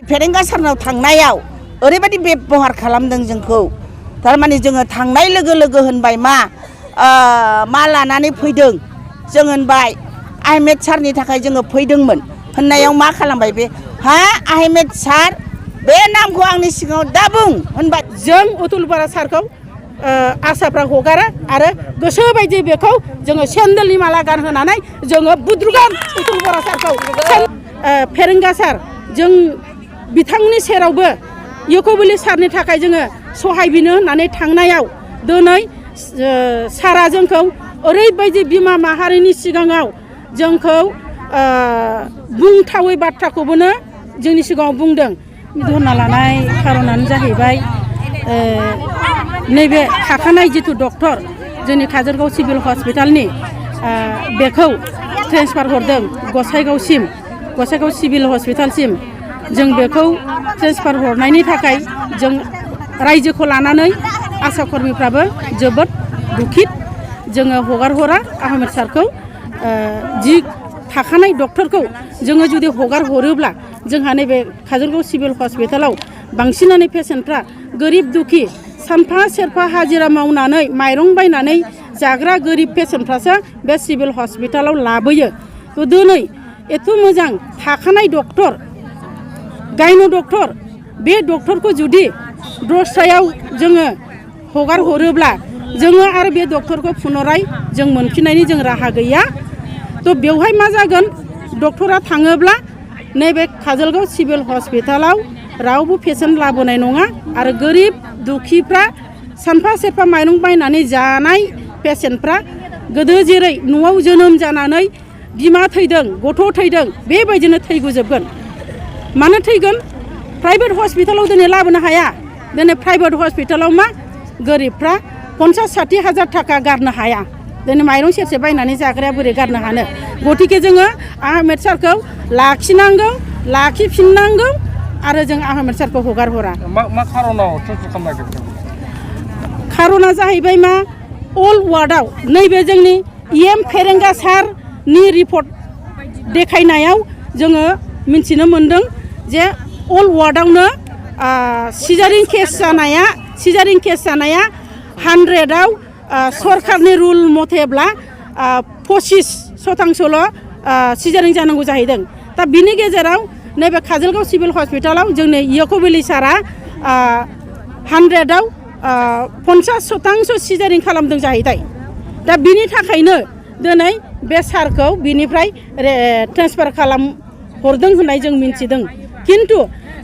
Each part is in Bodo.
फेरेंगा सारनाव थांनायाव ओरैबायदि बेबहार खालामदों जोंखौ थारमाने जोङो थांनाय लोगो लोगो होनबाय मा लानानै फैदों जों होनबाय आहमेद सारनि थाखाय जोङो फैदोंमोन होननायाव मा खालामबाय बे आहमेद सार बे नामखौ आंनि सिगाङाव दा बुं होनबाय जों अतुल बर' सारखौ आसाफ्रा हगारा आरो गोसो बायदि बेखौ जोङो सेन्देलनि माला गानहोनानै जोङो बुद्रुगोन अतुल बर' सारखौ फेरेंगा सार जों बिथांनि सेरावबो इउक'बिलि सारनि थाखाय जोङो सहाय बिनो होननानै थांनायाव दिनै सारा जोंखौ ओरैबायदि बिमा माहारिनि सिगाङाव जोंखौ बुंथावै बाथ्राखौबोनो जोंनि सिगाङाव बुंदों धरना लानाय खारनानो जाहैबाय नैबे थाखानाय जिथु डक्टर जोंनि काजलगाव सिभिल हस्पिटालनि बेखौ ट्रेन्सफार हरदों गसाइगाव सिभिल हस्पिटालसिम जों बेखौ ट्रेन्सफार हरनायनि थाखाय जों रायजोखौ लानानै आसा कर्मिफ्राबो जोबोद दुखित जोङो हगारहरा आहमेद सारखौ जि थाखानाय डक्टरखौ जोङो जुदि हगार हरोब्ला जोंहा नैबे काजलगाव सिभिल हस्पिटालाव बांसिनानो पेसेन्टफ्रा गोरिब दुखि सानफा सेरफा हाजिरा मावनानै माइरं बायनानै जाग्रा गोरिब पेसेन्टफ्रासो बे सिभिल हस्पिटालाव लाबोयो दिनै एथ' मोजां थाखानाय डक्टर गायनो डक्टर बे डक्टरखौ जुदि दस्रायाव जोङो हगार हरोब्ला जोङो आरो बे डक्टरखौ पुनराय जों मोनफिननायनि जों राहा गैया थ' बेवहाय मा जागोन डक्टरा थाङोब्ला नैबे काजलगाव सिभिल हस्पिटालाव रावबो पेसेन्ट लाबोनाय नङा आरो गोरिब दुखिफ्रा सानफा सेरफा माइरं बायनानै जानाय पेसेन्टफ्रा गोदो जेरै न'आव जोनोम जानानै बिमा थैदों गथ' थैदों बेबायदिनो थैगुजोबगोन मानो थैगोन प्राइभेट हस्पिटालाव दिनै लाबोनो हाया दिनै प्राइभेट हस्पिटालाव मा गोरिबफ्रा 50-60 हाजार थाखा गारनो हाया दिनै माइरं सेरसे बायनानै जाग्राया बोरै गारनो हानो गतिके जोङो आहमेद सारखौ लाखिफिननांगौ आरो जों आहमेद सारखौ हगार हरा मा खारनाव ट्रेन्सफार खालामनो नागिरदों खारना जाहैबाय मा अल वार्डआव नैबे जोंनि फेरेंगा सारनि रिपर्ट देखायनायाव जोङो मिथिनो मोन्दों जे अल वार्डआवनो सिजारिं केस जानाया 100आव सरकारनि रुल मथेब्ला 25% सिजारिं जानांगौ जाहैदों दा बिनि गेजेराव नैबे काजलगाव सिभिल हस्पिटालाव जोंनि इउक'बिलि सारा 100आव 50% सिजारिं खालामदों जाहैबाय दा बिनि थाखायनो दिनै बे सारखौ बिनिफ्राय ट्रेन्सफार खालाम हरदों होननाय जों मिन्थिदों किन्तु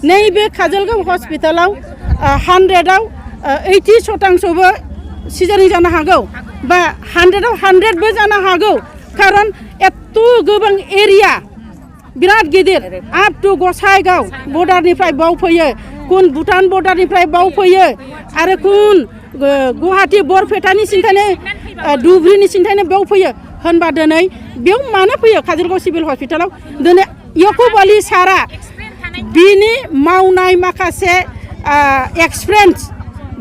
नैबे काजलगाव हस्पिटालाव 100आव 80%बो सिजारिं जानो हागौ बा 100आव 100बो जानो हागौ खारन एथ' गोबां एरिया बिराद गिदिर आप टु गसाइगाव बर्डारनिफ्राय बाव फैयो कुन भुटान बर्डारनिफ्राय बाव फैयो आरो कुन गुवाहाटी बरपेटानि सिन्थायनो धुब्रीनि सिन्थायनो बाव फैयो होनबा दिनै बेयाव मानो फैयो काजलगाव सिभिल हस्पिटालाव दिनै इउक'बिलि सारा बिनि मावनाय माखासे एक्सपिरियेन्स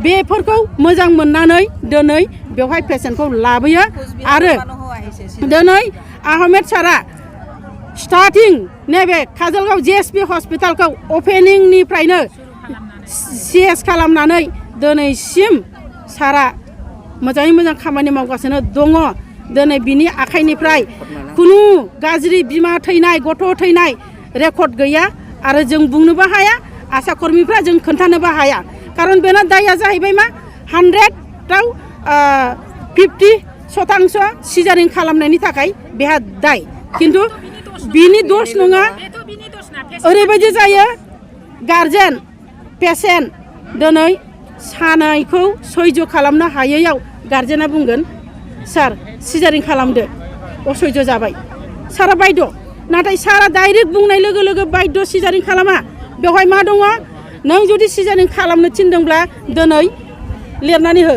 बेफोरखौ मोजां मोननानै दिनै बेवहाय पेसेन्टखौ लाबोयो आरो दिनै आहमेद सारा स्टार्टिं नैबे काजलगाव JSP हस्पिटालखौ अपेनिंनिफ्रायनो CS खालामनानै दिनैसिम सारा मोजाङै मोजां खामानि मावगासिनो दङ दिनै बिनि आखाइनिफ्राय खुनु गाज्रि बिमा थैनाय गथ' थैनाय रेकर्ड गैया आरो जों बुंनोबो हाया आसा कर्मिफ्रा जों खोन्थानोबो हाया खारन बेना दाया जाहैबाय मा 100आव 50% सिजारिं खालामनायनि थाखाय बेहा दाय किन्तु बिनि दोष नङा ओरैबायदि जायो गार्जेन पेसेन्ट दिनै सानायखौ सैज' खालामनो हायैयाव गार्जेना बुंगोन सार सिजारिं खालामदो असैज' जाबाय सारा बायद' नाथाय सारा डाइरेक्ट बुंनाय लोगो लोगो बायद' सिजारिं खालामा बेवहाय मा दङ नों जुदि सिजारिं खालामनो थिनदोंब्ला दिनै लिरनानै हो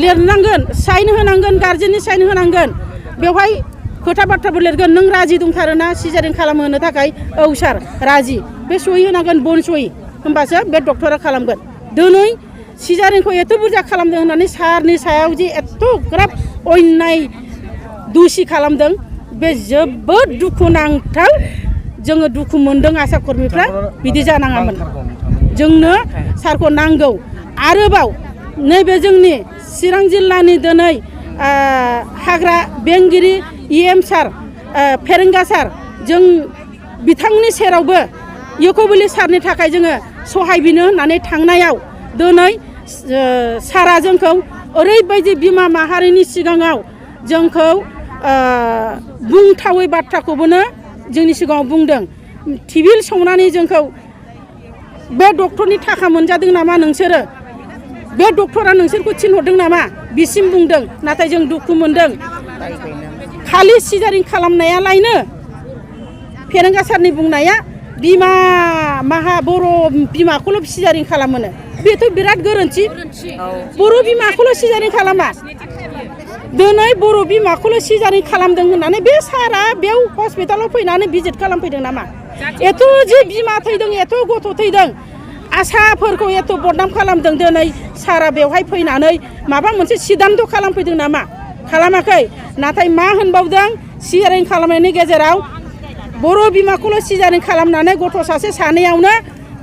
लिरनांगोन साइन होनांगोन गार्जेननि साइन होनांगोन बेवहाय खोथा बाथ्राबो लिरगोन नों राजि दंथारोना सिजारिं खालामहोनो थाखाय औ सार राजि बे सहि होनांगोन बन सहि होमबासो बे डक्टरा खालामगोन दिनै सिजारिंखौ एथ' बुरजा खालामदों होननानै सारनि सायाव जे एथ'ग्राब अन्याय दुसि खालामदों बे जोबोद दुखुनांथाव जोङो दुखु मोनदों आसा कर्मिफ्रा बिदि जानाङामोन जोंनो सारखौ नांगौ आरोबाव नैबे जोंनि चिरां जिल्लानि दिनै हाग्रा बेंगिरि EM सार फेरेंगा सार जों बिथांनि सेरावबो इउक'बिलि सारनि थाखाय जोङो सहाय बिनो होननानै थांनायाव दिनै सारा जोंखौ ओरैबायदि बिमा माहारिनि सिगाङाव जोंखौ बुंथावै बाथ्राखौबोनो जोंनि सिगाङाव बुंदों टिभिल संनानै जोंखौ बे डक्टरनि थाखा मोनजादों नामा नोंसोरो बे डक्टरा नोंसोरखौ थिनहरदों नामा बिसिम बुंदों नाथाय जों दुखु मोनदों खालि सिजारिं खालामनायालायनो फेरेंगा सारनि बुंनाया बिमा बर' बिमाखौल' सिजारिं खालामोनो बेथ' बिराद गोरोन्थि बर' बिमाखौल' सिजारिं खालामा दिनै बर' बिमाखौल' सिजारिं खालामदों होननानै बे सारा बेयाव हस्पिटालाव फैनानै भिजिट खालामफैदों नामा एथ' जे बिमा थैदों एथ' गथ' थैदों आसाफोरखौ एथ' बदनाम खालामदों दिनै सारा बेवहाय फैनानै माबा मोनसे सिदान्थ' खालामफैदों नामा खालामाखै नाथाय मा होनबावदों सिजारिं खालामनायनि गेजेराव बर' बिमाखौल' सिजारिं खालामनानै गथ' सासे सानैयावनो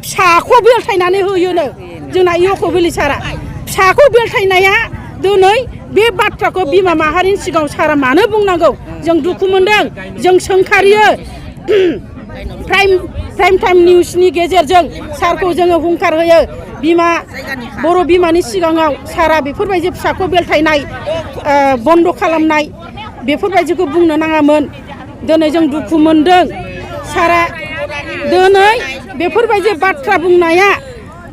फिसाखौ बेलथायनानै होयोनो जोंना इउक'बिलि सारा फिसाखौ बेलथायनाया दिनै बे बाथ्राखौ बिमा माहारिनि सिगाङाव सारा मानो बुंनांगौ जों दुखु मोनदों जों सोंखारियो प्राइम टाइम निउसनि गेजेरजों सारखौ जोङो हुंखार होयो बिमा बर' बिमानि सिगाङाव सारा बेफोरबायदि फिसाखौ बेलथायनाय बन्द' खालामनाय बेफोरबायदिखौ बुंनो नाङामोन दिनै जों दुखु मोनदों सारा दिनै बेफोरबायदि बाथ्रा बुंनाया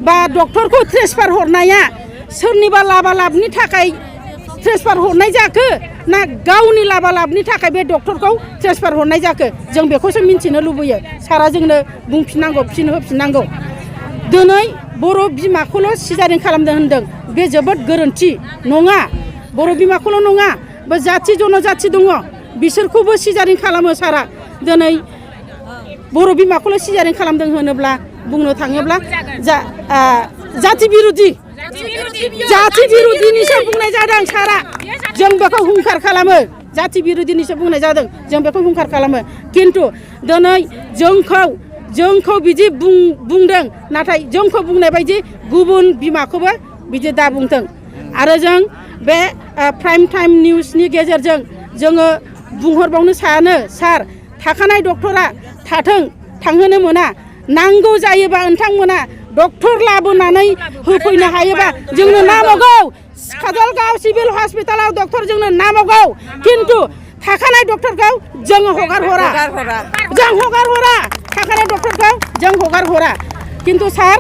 बा डक्टरखौ ट्रेन्सफार हरनाया सोरनिबा लाबालाबनि थाखाय ट्रेन्सफार हरनाय जाखो ना गावनि लाबालाबनि थाखाय बे डक्टरखौ ट्रेन्सफार हरनाय जाखो जों बेखौसो मिन्थिनो लुबैयो सारा जोंनो बुंफिननांगौ होफिननांगौ दिनै बर' बिमाखौल' सिजारिं खालामदों होनदों बे जोबोद गोरोन्थि नङा बर' बिमाखौल' नङा बे जाथि जनजाथि दङ बिसोरखौबो सिजारिं खालामो सारा दिनै बर' बिमाखौल' सिजारिं खालामदों होनोब्ला बुंनो थाङोब्ला जाथि बिरुदिनिसो बुंनाय जादों सारा जों बेखौ हुंखार खालामो जाथि बिरुदिनिसो बुंनाय जादों जों बेखौ हुंखार खालामो खिन्थु दिनै जोंखौ बिदि बुंदों नाथाय जोंखौ बुंनाय बायदि गुबुन बिमाखौबो बिदि दा बुंथों आरो जों बे प्राइम टाइम निउसनि गेजेरजों जोङो बुंहरबावनो सानो सार थाखानाय डक्टरा थांहोनो मोना नांगौ जायोबा नोंथांमोना डक्टर लाबोनानै होफैनो हायोबा जोंनो नामावगौ काजलगाव सिभिल हस्पिटालाव डक्टर जोंनो नामावगौ खिन्थु थाखानाय डक्टरखौ जों हगार हरा थाखानाय डक्टरखौ जों हगार हरा खिन्थु सार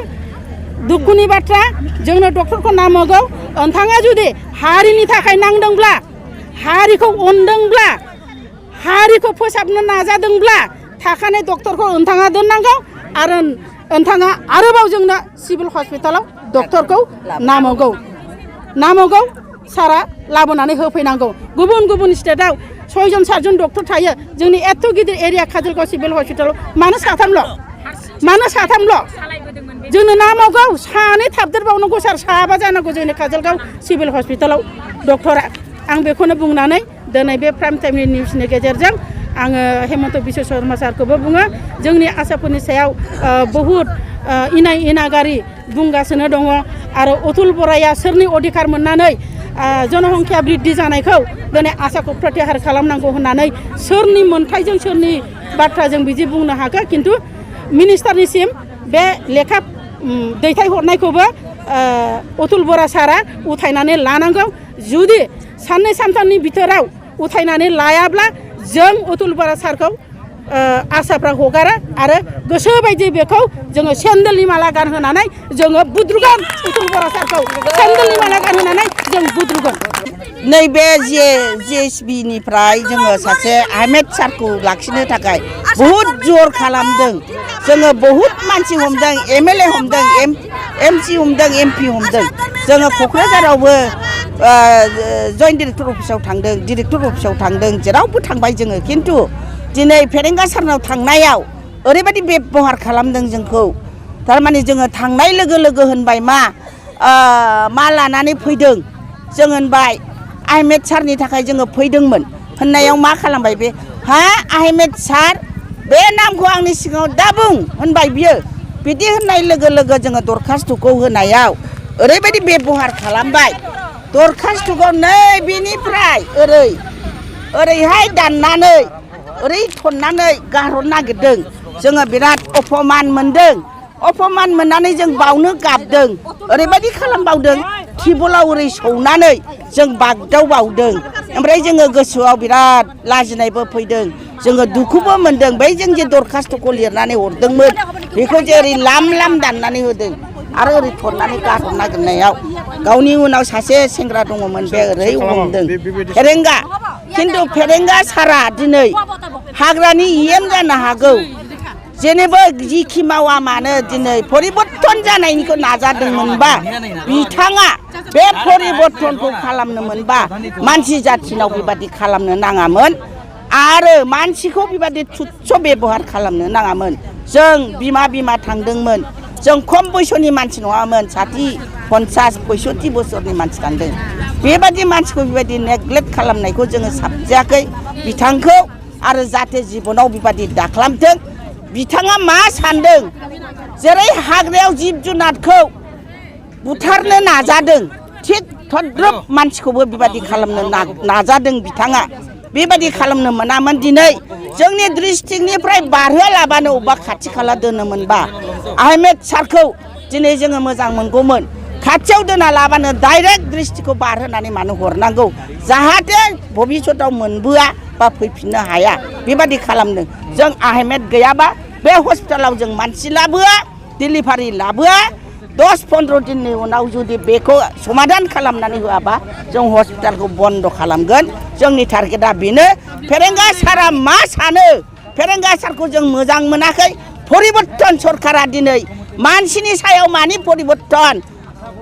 दुखुनि बाथ्रा जोंनो डक्टरखौ नामावगौ नोंथाङा जुदि हारिनि थाखाय नांदोंब्ला हारिखौ अनदोंब्ला हारिखौ फोसाबनो नाजादोंब्ला थाखानाय डक्टरखौ नोंथाङा दोननांगौ आरो नोंथाङा आरोबाव जोंनो सिभिल हस्पिटालाव डक्टरखौ नामावगौ सारा लाबोनानै होफैनांगौ गुबुन स्टेटआव 6 जन 7 जन डक्टर थायो जोंनि एथ' गिदिर एरिया काजलगाव सिभिल हस्पिटालाव मानो साथामल' जोंनो नामावगौ सानै थाबदेरबावनांगौ सार साबा जानांगौ जोंनि काजलगाव सिभिल हस्पिटालाव डक्टरा आं बेखौनो बुंनानै दिनै बे प्राइम टाइम निउसनि गेजेरजों आङो हेमन्त बिश्व शर्मा सारखौबो बुङो जोंनि आसाफोरनि सायाव बहुद इनागारि बुंगासिनो दङ आरो अतुल बराया सोरनि अधिकार मोननानै जनसंख्या बृद्धि जानायखौ दिनै आसाखौ प्रत्याहार खालामनांगौ होननानै सोरनि मोन्थायजों सोरनि बाथ्राजों बिदि बुंनो हागौ खिन्थु मिनिस्टारनिसिम बे लेखा दैथायहरनायखौबो अतुल बरा सारा उथायनानै लानांगौ जुदि साननै सानथामनि बिथोराव उथायनानै लायाब्ला जों अतुल बरा सारखौ आसाफ्रा हगारा आरो गोसो बायदि बेखौ जोङो सेन्देलनि माला गानहोनानै जोङो बुद्रुगोन अतुल बरा सारखौ सेन्देलनि माला गानहोनानै जों बुद्रुगोन नैबे JSBनिफ्राय जोङो सासे आहमेद सारखौ लाखिनो थाखाय बहुद जर खालामदों जोङो बहुद मानसि हमदों MLA हमदों MC हमदों MP हमदों जोङो क'क्राझारावबो जइन्ट डिरेक्टर अफिसाव थांदों डिरेक्टर अफिसाव थांदों जेरावबो थांबाय जोङो खिन्थु दिनै फेरेंगा सारनाव थांनायाव ओरैबायदि बेबहार खालामदों जोंखौ थारमाने जोङो थांनाय लोगो लोगो होनबाय मा लानानै फैदों जों होनबाय आहमेद सारनि थाखाय जोङो फैदोंमोन होननायाव मा खालामबाय बे आहमेद सार बे नामखौ आंनि सिगाङाव दा बुं होनबाय बियो बिदि होननाय लोगो लोगो जोङो दरखास्तुखौ होनायाव ओरैबायदि बेबहार खालामबाय दरखास्तुखौ नै बिनिफ्राय ओरैहाय दाननानै ओरै थननानै गारहरनो नागिरदों जोङो बिराद अपमान मोनदों अपमान मोननानै जों बावनो गाबदों ओरैबायदि खालामबावदों टिबलाव ओरै सौनानै जों बागदावबावदों ओमफ्राय जोङो गोसोआव बिराद लाजिनायबो फैदों जोङो दुखुबो मोनदों बै जों जे दरखास्तुखौ लिरनानै हरदोंमोन बेखौ जे ओरै लाम लाम दाननानै होदों आरो ओरै थननानै गारहरनो नागिरनायाव गावनि उनाव सासे सेंग्रा दङमोन बे ओरै हमदों फेरेंगा खिन्थु फेरेंगा सारा दिनै हाग्रानि इएम जानो हागौ जेनेबा जिखि मावा मानो दिनै परिबर्तन जानायनिखौ नाजादोंमोनबा बिथाङा बे परिबर्तनखौ खालामनो मोनबा मानसि जाथिनाव बेबादि खालामनो नाङामोन आरो मानसिखौ बेबादि तुच्छ बेबहार खालामनो नाङामोन जों बिमा थांदोंमोन जों खम बैसोनि मानसि नङामोन 60-50-65 बोसोरनि मानसि थांदों बेबादि मानसिखौ बेबादि नेग्लेक्ट खालामनायखौ जोङो साबजायाखै बिथांखौ आरो जाहाथे जिबनाव बेबादि दाखालामथों बिथाङा मा सानदों जेरै हाग्रायाव जिब जुनारखौ बुथारनो नाजादों थिग थद्रब मानसिखौबो बेबादि खालामनो नाजादों बिथाङा बेबादि खालामनो मोनामोन दिनै जोंनि डिस्ट्रिक्टनिफ्राय बारहोलाबानो अबेबा खाथि खाला दोनोमोनबा आहमेद सारखौ दिनै जोङो मोजां मोनगौमोन खाथियाव दोना लाबानो डाइरेक्ट डिस्ट्रिक्टखौ बारहोनानै मानो हरनांगौ जाहाथे भबिष्यताव मोनबोआ बा फैफिननो हाया बेबादि खालामदों जों आहमेद गैयाबा बे हस्पिटालाव जों मानसि लाबोआ डिलिभारि लाबोआ 10-15 दिननि उनाव जुदि बेखौ समाधान खालामनानै होआबा जों हस्पिटालखौ बन्द खालामगोन जोंनि टारगेटआ बेनो फेरेंगा सारा मा सानो फेरेंगा सारखौ जों मोजां मोनाखै परिबर्तन सरकारा दिनै मानसिनि सायाव मानि परिबर्तन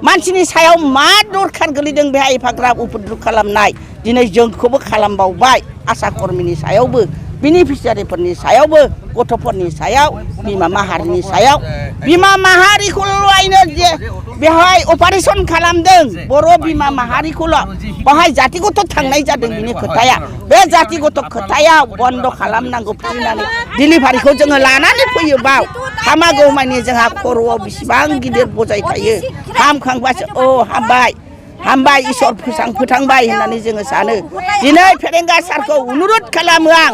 मानसिनि सायाव मा दरखार गोलैदों बेहाय एफाग्राब उपद्रब खालामनाय दिनै जोंखौबो खालामबावबाय आशा कर्मीनि सायावबो बेनिफिसियारिफोरनि सायावबो गथ'फोरनि सायाव बिमा माहारिनि सायाव बिमा माहारिखौल'नो जे बेहाय अपारेशन खालामदों बर' बिमा माहारिखौल' बेहाय जातिगत थांनाय जादों बिनि खोथाया बे जातिगत खोथायाव बन्द खालामनांगौ फिसिनानै डिलिभारिखौ जोङो लानानै फैयो बाव हामागौमानि जोंहा खर'आव बेसेबां गिदिर बजाय थायो हामखांबासो हामबाय इसोर फोथांबाय होननानै जोङो सानो दिनै फेरेंगा सारखौ अनुरद खालामो आं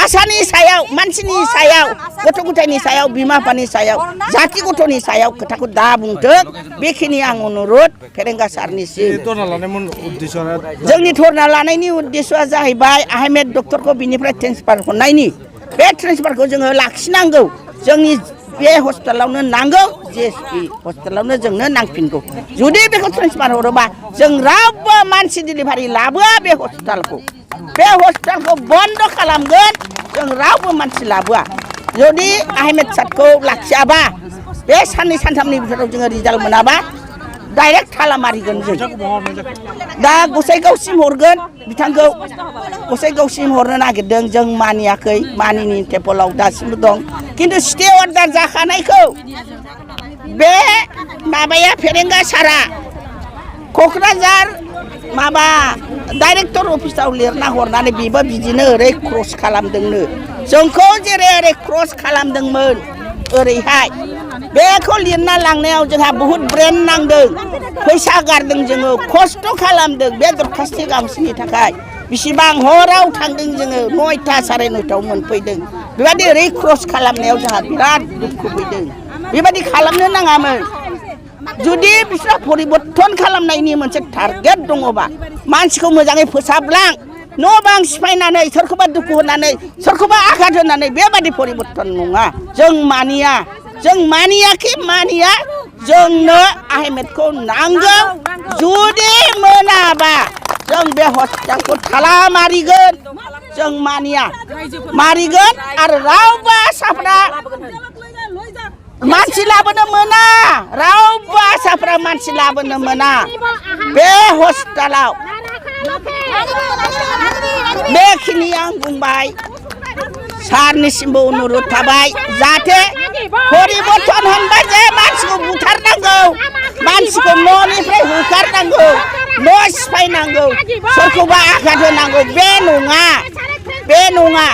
आसानि सायाव मानसिनि सायाव गथ' गथायनि सायाव बिमा बिफानि सायाव जाति गथ'नि सायाव खोथाखौ दा बुंथों बेखिनि आं अनुरद फेरेंगा सारनिसिम जोंनि धरना लानायनि उद्देश्यआ जाहैबाय आहमेद डक्टरखौ बिनिफ्राय ट्रेन्सफार हरनायनि बे ट्रेन्सफारखौ जोङो लाखिनांगौ जोंनि बे हस्पिटालावनो नांगौ जिएसपि हस्पिटालावनो जोंनो नांफिनगौ जुदि बेखौ ट्रेन्सफार हरोबा जों रावबो मानसि डिलिभारि लाबोआ बे हस्पिटालखौ बन्द खालामगोन जों रावबो मानसि लाबोआ जुदि आहमेद सारखौ लाखियाबा बे साननै सानथामनि भितराव जोङो रिजाल्ट मोनाबा डाइरेक्ट थाला मारिगोन जों दा गसाइगावसिम हरगोन बिथांखौ गसाइगावसिम हरनो नागिरदों जों मानियाखै मानिनि टेबोलाव दासिमबो दं किन्तु स्टे अर्डार जाखानायखौ बे माबाया फेरेंगा सारा क'क्राझार माबा डाइरेक्टर अफिसाव लिरना हरनानै बेबो बिदिनो ओरै क्रस खालामदोंनो जोंखौ जेरै ओरै क्रस खालामदोंमोन ओरैहाय बेखौ लिरना लांनायाव जोंहा बहुद ब्रेन नांदों फैसा गारदों जोङो खस्थ' खालामदों बे दरखास्त गांसेनि थाखाय बेसेबां हराव थांदों जोङो 9टा 9:30 मोनफैदों बेबायदि ओरै क्रस खालामनायाव जोंहा बिराद दुखु फैदों बेबायदि खालामनो नाङामोन जुदि बिसोर परिबर्तन खालामनायनि मोनसे टारगेट दङबा मानसिखौ मोजाङै फोसाबलां न' बां सिफायनानै सोरखौबा दुखु होनानै सोरखौबा आघात होनानै बेबादि परिबर्तन नङा जों मानिया जोंनो आहमेदखौ नांगौ जुदि मोनाबा जों बे हस्पिटालखौ थाला मारिगोन जों मारिगोन आरो रावबो आसाफ्रा मानसि लाबोनो मोना रावबो आसाफ्रा मानसि लाबोनो मोना बे हस्पिटालाव बेखिनि आं बुंबाय सारनिसिमबो अनुरोध थाबाय जाहाथे परिबर्तन होनबाय जे मानसिखौ बुथारनांगौ मानसिखौ न'निफ्राय होखारनांगौ न' सिफायनांगौ सोरखौबा आघात होनांगौ बे नङा